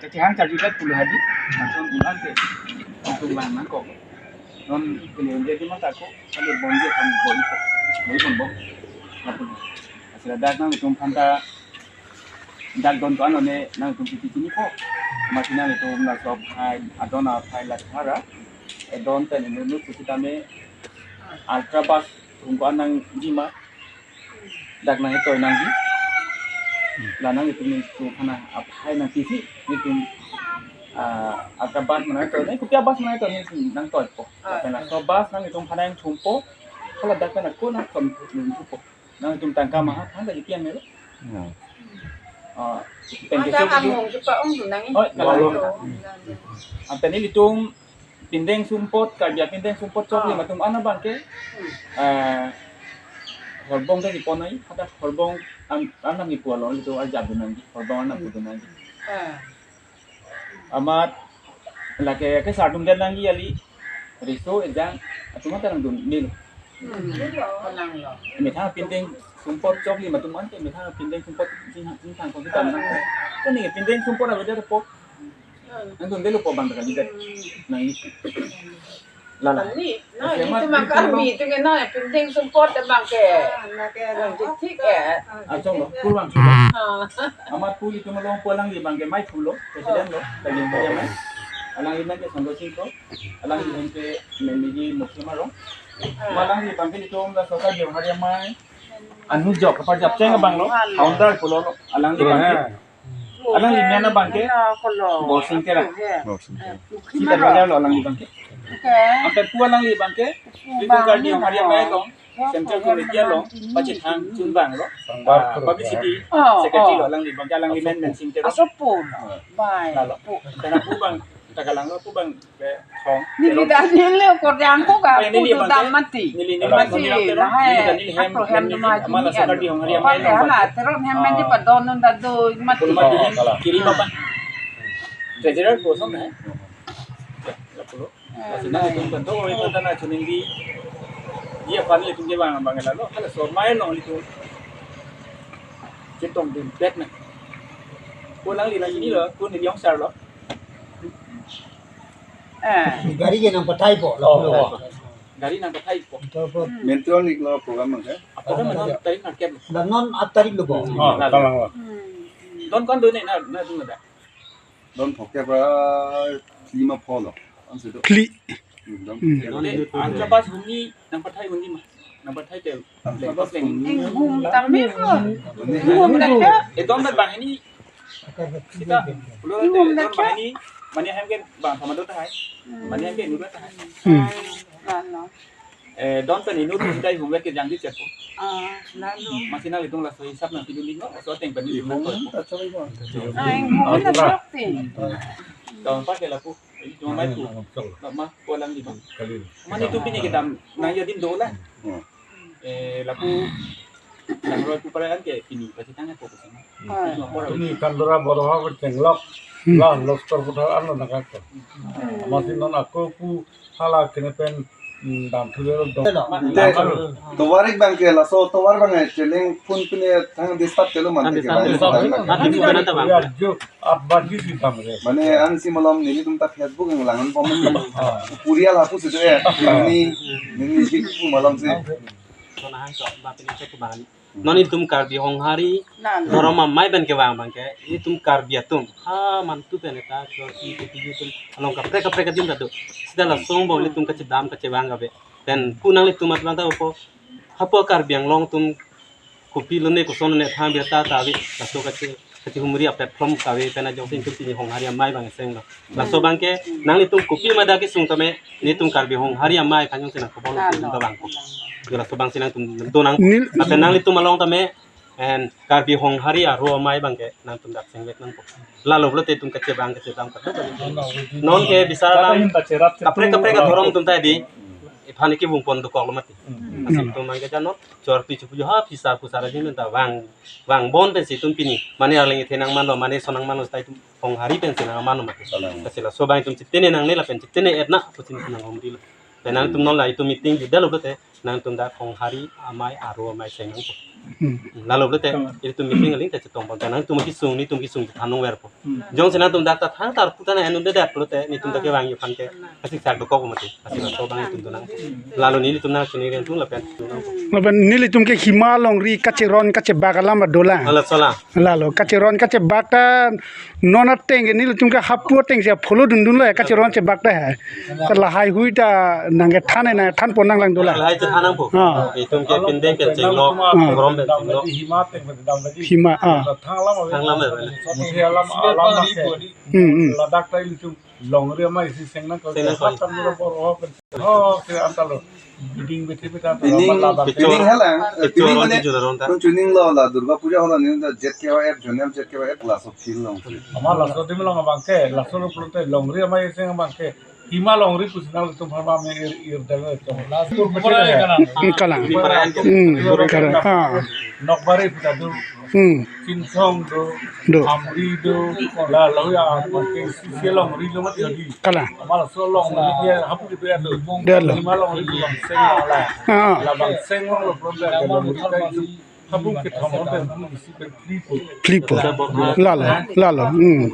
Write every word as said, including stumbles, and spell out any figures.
Kachehang charjudet pulo hadi, lason iman ke, lason lang nangkok. Non pini unje di mata ko, kali bonje kan boi ko, boi pon bong. Lapu. Asira dak nangtum aphan ta, dak don ko ano ne nangtum titi tini ko. Mati nangtum laso aphai, adon aphai la thara. Edon ta ne nunu pusi tame ultra bus rum ko anang jima. Dak nang ito nangji. La nangtum nangtum aphan aphai nangtisi nangtum, ah, ultra bus mana ito, nang kopi a-bus mana ito nangtum nangtoi po. Ah. Lapen laso bus nangtum aphan nangthumpo. Hala dak pen ako nangthum thumpo. Nangtum tangka maha aphan ta ipi ang melo. Hmm. Ah, pen Ada kesuk kamu itu. Cepat ong tu nangin. Oh, kalau. Lalu. Anpen ilitum pindeng sumpot, Karbi apindeng sumpot choklim atum an abang ke. Hmm. Eh, horbong ke kipon ai, hadak horbong an, an nangkipu along itu ajab dun nangji, horbong an nangpu dun nangji. Ah. Amat lake ke sardum den nangji ali, riso ejang atum ta nangdun mil. Hmm. Nanglo. Methang pindeng sumpot choklim atum an ke, methang pindeng sumpot jing jing thang ko kita nang. Ko ni pindeng sumpot avedet po. Nangdun delo po bang kali det. Nang ini. Lala. Kali, no, SMA itu mah itu Karbi lo. Itu ke no, pindeng sumpot abang ke. Ah, na ke Ah, no. Titik ya. Ah, chong lo, kurang sudah. Ah. Amat pu ilitum along pu alangli abang ke mai pulo, presiden lo, kali mai mai. Alangli mai ke Sando Singko, alangli hem ke Memiji Mukhi Marong. Ah. Alangli abang ke ilitum laso Karbi Hari Amei. Anu jok, kaparjap cheng abang lo, founder pulo lo, alangli abang ke. Alangli amen abang ke? Borsing Terang. Borsing Terang. Sita bajar lo alangli abang ke. Oke. Anpen pu alangli abang ke? Itu Karbi Hari Amei along, Central Committee along, pachethang chunbang lo. Sanggar Ah, publicity Oh, secretary oh. Lo alangli abang ke, alangli amen Mensing Terang. Asopo. Bai. Lalo. Karena pu abang, ta kalang lo pu abang. Neli Daniel le ko dang ko ka Neli pu abang dam ke? Mati. Neli, neli Masi, abang ke? Lahai, neli Daniel hem, ako hem hem neli, mati ama ni laso Karbi Hong Hari Amei. Apa le hala, teron hem mati padon nun dado mati. Pulo mati hem, kiri apa? Treasurer kosong na. Ya, ya pulo. Eh, Laso nangtum kan to, oi kota na chuning di. Dia pan le tum ke bang bang lalo. Hala so mai nong litum. Chetong dun pet na. Ko alangli nangji lo, ko neli yongsar lo. Eh. Gari ke nangpathai po, Oh, lapu lo. Oh. Gari nangpathai po. Ito po. Hmm. Mentronic lo program ang ke? Apa kan menang tadi market lo. La non at tarik lo po. Oh, Lalu. Talang lo. Hmm. Don kon do ne na na dun da. Don phokke pra lima pho lo. Ang sudo. Phli. Hmm, don Hmm. phokke lo. Don Ante, phokke lo. Ansa pas huni nangpathai huni ma. Nangpathai ke. Ansa pas huni. Eng hum tame ko. Huni. Hum na kya? Eh, don na bang ini. Sita, pulo Hum, don na kya? Bang ini. Mane hem ke bang sama do tahai. Hmm. Mane hem ke nu do tahai. Hmm. Lalo. Eh, don pen inut sita humwek ke jangdi chepo. Ah, lalo. Masi nanglitum laso hisap nangpidun ding no, laso ateng pen Ihum, itum nangkoi. Achoi ko. Ah, eng hum na chokti. Don pa ke lapu. Ini cuma mai pu. Nama ko alangli abang. Kali. Mane itum pini kedam nang yadim dola. Hmm. Eh, lapu langroi pu paran ke pini pachethang ko kusama. Ah. Itum apor Tumi kandora boroha ko chenglok. Hmm. La lostor puthar ano nakak. Hmm. Masi non ako pu hala kene pen, mm, dam thule lo dong. Te, tovar ik bang ke laso tovar bang ke cheleng phone pine thang disturb telo man Thang ke disturb bang. Telo. Thang disturb telo. Ya, jo, at bagi si tam re. Mane ansi malom nelitum ta Facebook ang langan pom. Ah. Purial hapu sudo ya. Nini, nini si pu malom si. Kona hang so, ba pini check bang. Non itum Karbi Honghari, Nang. Dhorom amei pen kevang abang ke, itum Karbi atum. Ha mantu pen eta, so, i, i, i, itum, along kaprek kaprek adim ta do. Sita lason bom itum kachedam kachevang kave. Pen pu nanglitum aphan ta upo, hapu Karbi Anglong atum kopi lone koson lone thang biata ta ave, laso kache, kachehumri a platform kave, pen ajok itum pini Honghari amei bang seng lo. Laso abang ke, nanglitum kopi ma da kesung tame, netum Karbi Honghari amei aphan jongsi nangkobol Nang. Itum ta bang ko. Jo laso abang si nangtum do nang. Nil- Lapen nanglitum along tame, en Karbi Honghari aro amei abang ke nangtum dak sengvek nangpo. Lalo pulote itum kachevang kachedam kaduk. Non ke bisar alam kaprek kaprek adhorom atum ta di. Iphan ke bung pon dokok lo mati. Hmm. Asim atum abang ke janon. Chor pi chupu jo ha phisar pusar aji men ta vang, vang bon pensi itum pini. Mane arleng ithe nangman lo, mane so nangman lo, sita itum Honghari pensi nangman lo mati. Salam. Kasi laso abang itum chitene nangne lapen chitene etna pusi nang homri lo. Pen nangtum non la itum meeting judalo pulote, nangtum dak Honghari amei aro amei seng nangpo. Hmm. Lalo pulote, ilitum meeting aling ta chetong pon, nangtum kesung, netum kesung than nangverpo. Hmm. Jongsi nangtum dak ta thang tar puta na enun de dak pulote, netum ta kevang yo aphan ke, asik sak dokok mati, asik so bang netum donang. Lalo nelitum nangchini ren tum lapen. Lapen nelitum ke hima longri kacheron kachebak alam dolang. Lalo sola. Lalo kacheron kachebak ta non ateng ke nelitum ke hapu ateng si follow dundunlo ya kacheron chebak ta hai. Ta lahai hui ta nangkethan na than pon nanglang dolang. Lahai chethan nangpo. Ah. Itum ke pindeng ke chenglok, ah, gorom pen chenglok. Hima, ah. Thang alam ave. Thang alam ave. Musi alam, alam nangke. Hmm, hmm. Ladak ta ilitum longri amei isi seng nangkok. Seng nangkok. Hatan dura bor ho pen. Oh, ke antalo. Biding bethi beta antalo. Pining, labang pining ke. Halang, kecho pining aron mane, kecho aron ta. Nung chuning lo la Durga Puja holo ni ta Z K Y F, Zonal Z K Y F, laso field long. Ama laso adim long abang ke, laso lo pulote longri amei isi abang ke. Hima longri pusi nangtum aphan me ir, ir dal. Laso tur bethi ya. Hmm, kalang. Hmm, kalang. Ah. Nokbari puta do. Hmm. Chinsong do. Do. Amri do. Lalo ya, mungkin sisi longri do mati lagi. Kalang. Amal so longri dia hapu di dia do. Dia lo. Hima longri do bang seng la. Ah. Labang seng lo problem dia longri kai do. Hapu kethom hote hapu isi pen phlipo. Phlipo. Lalo, lalo. Hmm.